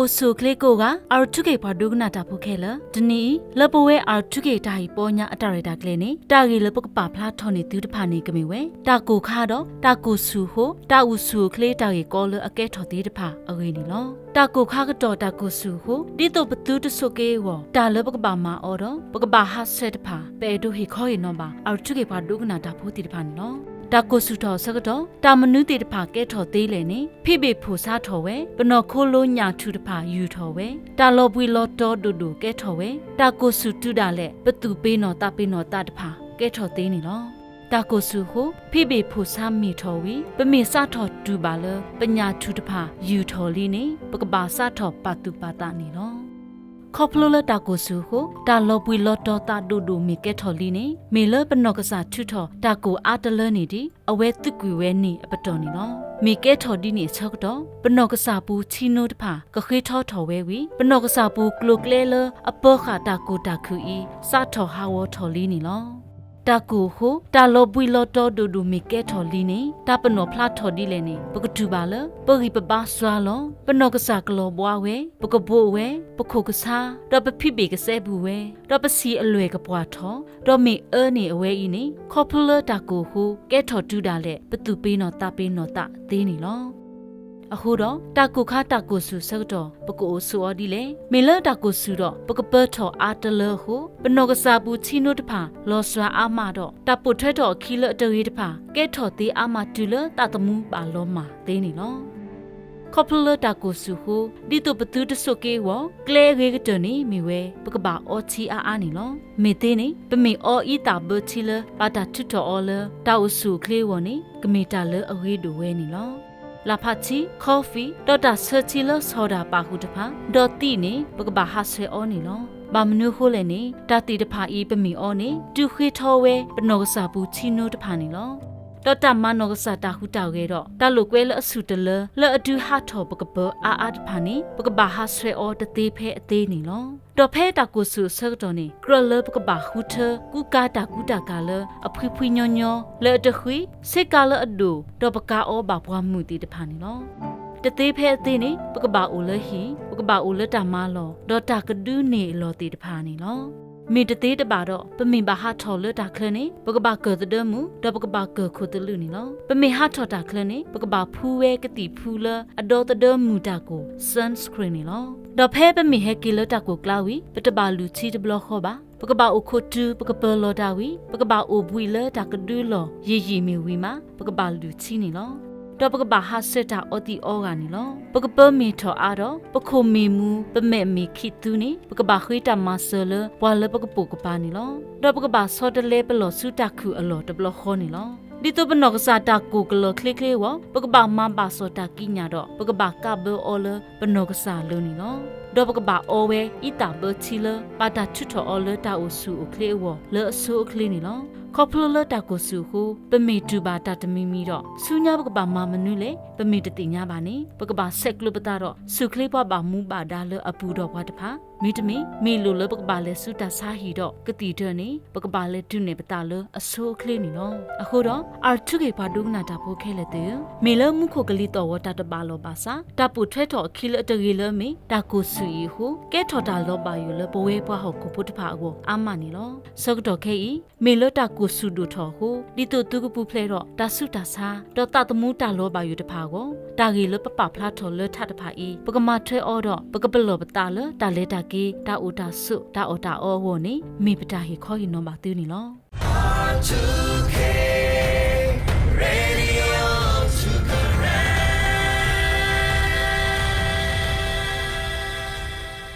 အိၣ်ဆူၣ်အိၣ်ချ့ကိးဂၤ R two K ပှၤဒိကနၣ်တၢ်ဖိခဲလၢာ်, တနံၤအံၤ လၢပဝဲ R two K တၢ်ဟ့ၣ်ပီညါအတၢ်ရဲၣ်တၢ်ကျဲၤန့ၣ် တၢ်ဂ့ၢ်လၢပကပာ်ဖျါထီၣ်န့ၢ်သုတဖၣ်န့ၣ်ကမ့ၢ်ဝဲ တၢ်ကိၢ်ခါဒီးတၢ်ကိၢ်ဆူၣ်အဃိ တၢ်အိၣ်ဆူၣ်အိၣ်ချ့တၢ်ဂ့ၢ်ကီလၢအကဲထီၣ်သ့တဖၣ်အဂ့ၢ်န့ၣ်လီၤ. တၢ်ကိၢ်ခါကတီၢ်တၢ်ကိၢ်ဆူၣ်အဃိ ဒ်သိးပသုတဆိးက့အဂီၢ် တၢ်လၢပကဘၣ်မၤအီၤဒီး ပကဘၣ်ဟးဆှဲးတဖၣ် ပအဲၣ်ဒိးဟ့ၣ်ခီဟ့ၣ်နီၤဘၣ် R two K ပှၤဒိကနၣ်တၢ်ဖိသ့ၣ်တဖၣ်န့ၣ်လီၤ. တၢ်ကိၢ်ဆူၣ်ထီၣ်အဆၢကတီၢ် တၢ်မနုၤသ့ၣ်တဖၣ်ကဲထီၣ်သ့လဲၣ်န့ၣ် ဖံးဘ့ၣ်ဖိၣ်ဆါထီၣ်ဝဲ, ပနီၢ်ခိလိညၣ်ထူၣ်တဖၣ်ယူၢ်ထီၣ်ဝဲ, တၢ်လီၤဘှံးလီၤတီၤဒိၣ်ဒိၣ်ကဲထီၣ်ဝဲ, တၢ်ကိၢ်ဆူၣ်တုၤဒၣ်လဲာ် ပသူၣ်ပ့ၤနီၣ်သးပ့ၤနီၣ်သးတဖၣ်ကဲထီၣ်သ့န့ၣ်လီၤ. တၢ်ကိၢ်ဆူၣ်အဃိ ဖံးဘ့ၣ်ဖိၣ်ဆါမ့ၢ်ထီၣ်ဝံၤ ပမ့ၢ်စးထီၣ်တူၢ်ဘၣ်လၢ ပညၣ်ထူၣ်တဖၣ်ယူၢ်ထီၣ်လံန့ၣ် ပကဘၣ်စးထီၣ်ပာ်သူၣ်ပာ်သးန့ၣ်လီၤ. ခီဖျိလၢတၢ်ကိၢ်ဆူၣ်အဃိ တၢ်လီၤဘှံးလီၤတီၤသးဒိၣ်ဒိၣ်မ့ၢ်ကဲထီၣ်လံန့ၣ် မ့ၢ်လၢပနီၢ်ကစၢ်ထုးထီၣ်တၢ်ကိၢ်အါတလၢန့ၣ်ဒ် အဝဲသံကွံာ်ဝဲန့ၣ်အပတီၢ်န့ၣ်လီၤ. မ့ၢ်ကဲထီၣ်ဒ်န့ၣ်အဆၢကတီၢ် ပနီၢ်ကစၢ်ပူၤထံနိတဖၣ် ကဃ့ထီထီၣ်ဝဲဝံၤ ပနီၢ်ကစၢ်ပူၤကျိၤကျဲလၢအပၢဃာ်တၢ်ကိၢ်တၢ်ခုၣ်အံၤ စးထီၣ်ဟးဂီၤထီၣ်လံန့ၣ်လီၤ. တၢ်ကိၢ်အဃိ တၢ်လီၤဘှံးလီၤတီၤဒိၣ်ဒိၣ်မ့ၢ်ကဲထီၣ်လံန့ၣ် တၢ်ပနီၣ်ဖျါထီၣ်ဒ်လဲၣ်န့ၣ် ပကတူၢ်ဘၣ်လၢ ပဂံၢ်ပဘါစှၤလီၤ, ပနီၢ်ကစၢ်ကလီၤဘှါဝဲ, ပကဘိးဝဲ, ပခိၣ်ကဆါ, ဒီးပဖံးဘ့ၣ်ကစဲဘူးဝဲ, ဒီးပဆံးအလွဲၢ်ကပှၢ်ထီၣ်, ဒီးမ့ၢ်အၢန့ၢ်အဝဲအံၤန့ၣ် ခီဖျိလၢတၢ်ကိၢ်အဃိ ကဲထီၣ်တုၤဒၣ်လဲာ် ပသူၣ်ပ့ၤနီၣ်သးပ့ၤနီၣ်သးသ့န့ၣ်လီၤ. အဃိဒီး တၢ်ကိၢ်ခါတၢ်ကိၢ်ဆူၣ်အဆၢကတီၢ် ပကအိၣ်ဆိးအီၤဒ်လဲၣ်. မ့ၢ်လၢတၢ်ကိၢ်ဆူၣ်ဒီး ပကပၢၤထီၣ်အါတလၢအဃိ ပနီၢ်ကစၢ်ပူၤထံနိတဖၣ် လီၤစှၤအါမးဒီး တၢ်ပိာ်ထွဲထီၣ်အခံလၢအတဂ့ၤတဖၣ် ကဲထီၣ်သ့အါမးတုၤလၢသးသမူဘၣ်လီၤမၢ်သ့န့ၣ်လီၤ. ခီဖျိလၢတၢ်ကိၢ်ဆူၣ်အဃိ ဒ်သိးပသုတဆိးက့အဂီၢ် ကျဲအဂ့ၤကတၢၢ်န့ၣ်မ့ၢ်ဝဲ ပကဘၣ်အီထံအါအါန့ၣ်လီၤ. မ့ၢ်သ့န့ၣ် ပမ့ၢ်အီအံသၣ်ဘၢထံလၢ ဘၣ်တၢ်ထုးထီၣ်အီၤလၢ တၢ်အိၣ်ဆူၣ်အိၣ်ချ့အဂီၢ်န့ၣ် ကမ့ၢ်တၢ်လၢအဂ့ၤဒိၣ်ဝဲန့ၣ်လီၤ. လၢ်ဖးထံ, coffee ဒီးတၢ်ဆၢထံလၢ ဆီဒၣ်ပာ်ဃုာ်တဖၣ် ဒီးသံးန့ၣ် ပကဘၣ်ဟးဆှဲးအီၤန့ၣ်လီၤ. ဘၣ်မနုၤအဃိလဲၣ်န့ၣ် တၢ်သံးတဖၣ်အံၤ ပမ့ၢ်အီန့ၣ် ဒုးဃ့ထီဝဲ ပနီၢ်ကစၢ်ပူၤထံနိတဖၣ်န့ၣ်လီၤ. ဒီးတၢ်မၤနီၢ်ကစၢ်တၢ်ဟူးတၢ်ဂဲၤဒီး တၢ်လိာ်ကွဲလၢအဆူၣ်တလၢ လၢအဒုးဟးထီၣ်ပကပၢၤအါအါတဖၣ်န့ၣ် ပကဘၣ်ဟးဆှဲးအီၤတသ့ဖဲအသ့န့ၣ်လီၤ. ဒီးဖဲတၢ်ကိၢ်ဆူၣ်အဆၢကတီၢ်န့ၣ် ကြၢးလၢပကဘၣ်ဃုထၢ ကူကၤတၢ်ကူတၢ်ကၤလၢ အဖှံဖှံညီညီ လၢအတဃံး ဆ့ကၤလၢအဒိၣ် ဒီးပကၤအီၤဘၣ်ပှၤမုၣ်သ့ၣ်တဖၣ်န့ၣ်လီၤ. တသ့ဖဲအသ့န့ၣ် ပကဘၣ်အိၣ်လၢဟံၣ်, ပကဘၣ်အိၣ်လၢတၢ်မၤလီၢ် ဒီးတၢ်ကဒုးန့ၢ်အလီၢ်သ့ၣ်တဖၣ်န့ၣ်လီၤ. မ့ၢ်တသ့တဘၣ်ဒီး ပမ့ၢ်ဘၣ်ဟးထီၣ်လၢတၢ်ချၢန့ၣ် ပကဘၣ်ကၢၢ်သဒၢမုၢ် ဒီးပကဘၣ်ကၢၢ်ခိၣ်သလုးန့ၣ်လီၤ. ပမ့ၢ်ဟးထီၣ်တၢ်ချၢန့ၣ် ပကဘၣ်ဖှူဝဲကသံၣ်ဖှူလၢအဒီသဒၢမုၢ်တၢ်ကိၢ် sunscreen န့ၣ်လီၤ. ဒီးဖဲပမ့ၢ်ဟဲက့ၤလၢတၢ်ကိၢ်ကျါဝံၤ ပတဘၣ်လူၢ်ထံတဘျီဃီဘၣ်. ပကဘၣ်အိၣ်ခိးတုၤ ပကပၢၤလီၤတၢ်ဝံၤ ပကဘၣ်အိၣ်ဘှံးလၢတၢ်ကဒုလီၢ်ယံာ်ယံာ်မ့ၢ်ဝံၤမး ပကဘၣ်လူၢ်ထံန့ၣ်လီၤ. ဒီးပကဘၣ်ဟးဆှဲးတၢ်အီသံးအီဂၤန့ၣ်လီၤ. ပကပၢၤမ့ၢ်ထီၣ်အါဒီး ပခိၣ်မ့ၢ်မူ ပမဲာ်မ့ၢ်ခံးသူန့ၣ် ပကဘၣ်ဃ့တၢ်မၤစၢၤလၢ ပှၤလၢပကပိာ်ကပၤန့ၣ်လီၤ. ဒီးပကဘၣ်ဆီတလဲပလီၢ်ဆူတၢ်ခုၣ်အလီၢ်တဘျီဃီန့ၣ်လီၤ. ဒ်သိးပနီၢ်ကစၢ်တၢ်ကိၢ်ကလီၤချ့ချ့အဂီၢ် ပကဘၣ်မၤဘၣ်စီၣ်တၢ်ကံးညာ်ဒီး ပကဘၣ်ကးဘၢအီၤလၢပနီၢ်ကစၢ်အလိၤန့ၣ်လီၤ. ဒီးပကဘၣ်အီဝဲအံသၣ်ဘၢထံလၢ ဘၣ်တၢ်ထုးထီၣ်အီၤလၢတၢ်အိၣ်ဆူၣ်အိၣ်ချ့အဂီၢ် လၢအဆိအချ့န့ၣ်လီၤ. ခီဖျိလၢတၢ်ကိၢ်ဆူၣ်အဃိ ပမ့ၢ်တူၢ်ဘၣ်တၢ်တမံၤမံၤဒီး ဆူညါပကဘၣ်မၤမနုၤလဲၣ် ပမ့ၢ်တသ့ၣ်ညါဘၣ်န့ၣ် ပကဘၣ်ဆဲးကျိးပသးဒီး ဆူၣ်ချ့ပှၤဘၣ်မူဘၣ်ဒါလၢအပူၤဒီးပှၤတဖၣ် မ့တမ့ၢ် မ့ၢ်လိၣ်လၢပကဘၣ်လဲၤဆူတၢ်ဆါဟံၣ်ဒီးကသံၣ်ဒၢးန့ၣ် ပကဘၣ်လဲၤဒုးနဲၣ်ပသးလၢအဆိအချ့န့ၣ်လီၤ. အဃိဒီး R two K ပှၤဒိကနၣ်တၢ်ဖိခဲလၢာ်သ့ၣ်ဧၢ, မ့ၢ်လၢမူခိၣ်ကလံၤသီၣ်ဂီၤတၢ်တဘၣ်လီၢ်ဘၣ်ဆၣ် တၢ်ပိာ်ထွဲထီၣ်အခံလၢအတဂ့ၤလၢအမ့ၢ် တၢ်ကိၢ်ဆူၣ်အံၤအဃိ ကဲထီၣ်တၢ်လီၤဘၣ်ယိၣ်လၢပဝဲပှၤဟီၣ်ခိၣ်ဖိတဖၣ်အဂီၢ်အါမးန့ၣ်လီၤ. ဆၢကတီၢ်ခဲအံၤ မ့ၢ်လၢတၢ်ကိၢ်ဆူၣ်ဒိၣ်ထီၣ်အဃိ ဒ်သိးသုကပူၤဖျဲးဒီးတၢ်ဆူးတၢ်ဆါ ဒီးသးသမူတၢ်လီၤဘၣ်ယိၣ်တဖၣ်အဂီၢ် တၢ်ဂ့ၢ်လၢပပာ်ဖျါထီၣ်လၢထးတဖၣ်အံၤ ပကမၤထွဲအီၤဒီး ပကပလီၢ်ပသးလၢတၢ်လဲၤတၢ်က့ၤ တၢ်အိၣ်တၢ်ဆိး တၢ်အီၣ်တၢ်အီအဂီၢ်န့ၣ် မ့ၢ်ပတၢ်ဟ့ၣ်ခီဟ့ၣ်နီၤဘၣ်သုန့ၣ်လီၤ.